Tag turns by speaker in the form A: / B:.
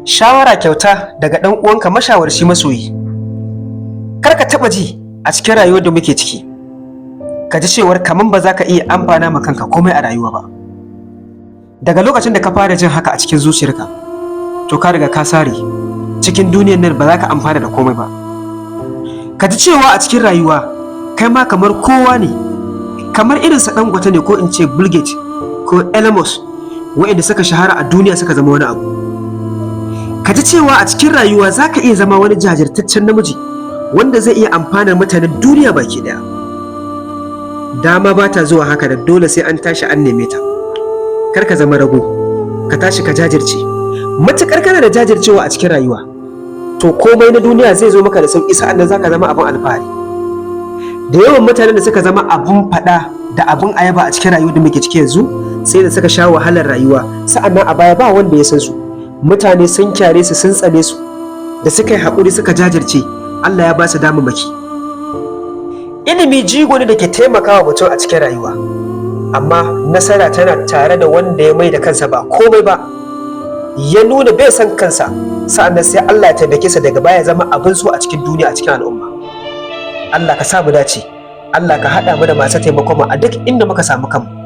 A: Shawara kyauta daga ɗan uwanka mashawarci masoyi. Kar ka taɓa ji a cikin rayuwar da muke ciki, ka ji cewar kaman ba za ka iya amfana ma kanka komai a rayuwa ba. Daga lokacin da ka fara jin haka a cikin zuciyarka, to ka riga ka sare cikin duniyar nan, ba za ka amfana da komai ba. Ka ji cewa a cikin rayuwa kai ma kamar kowa ne, kamar irin su Dangote ne, ko in ce Bill Gates ko Elon Musk, waɗanda suka shahara a duniya suka zama wani abu. Ka ji cewa a cikin rayuwa za ka iya zama wani jajirtaccen namiji wanda zai iya amfanar mutanen duniya baki ɗaya. Dama ba ta zuwa haka da dole, sai an tashi an neme ta. Kar ka zama rago, ka tashi ka jajirce. Matuƙar kana da jajircewa a cikin rayuwa, to komai na duniya zai zo maka da sauƙi, sa'an nan za ka zama abin alfahari. Da yawan mutanen da suka zama abun faɗa da abun ayaba a cikin rayuwar da muke ciki yanzu, sai da suka sha wahalar rayuwa. Sa'an nan a baya ba wanda ya san su, mutane sun kyare su, sun tsane su. Da suka yi haƙuri suka jajirce, Allah ya ba su damammaki. Ilimi jigo ne da ke taimakawa mutum a cikin rayuwa, amma nasara tana tare da wanda ya mai da kansa ba komai ba, ya nuna bai san kansa, sa'an nan sai Allah ya taimake sa, daga baya zama abin so a cikin duniya, a cikin al'umma. Allah ka sa mu dace, Allah ka haɗa mu da masu taimakon mu a duk inda muka samu kanmu.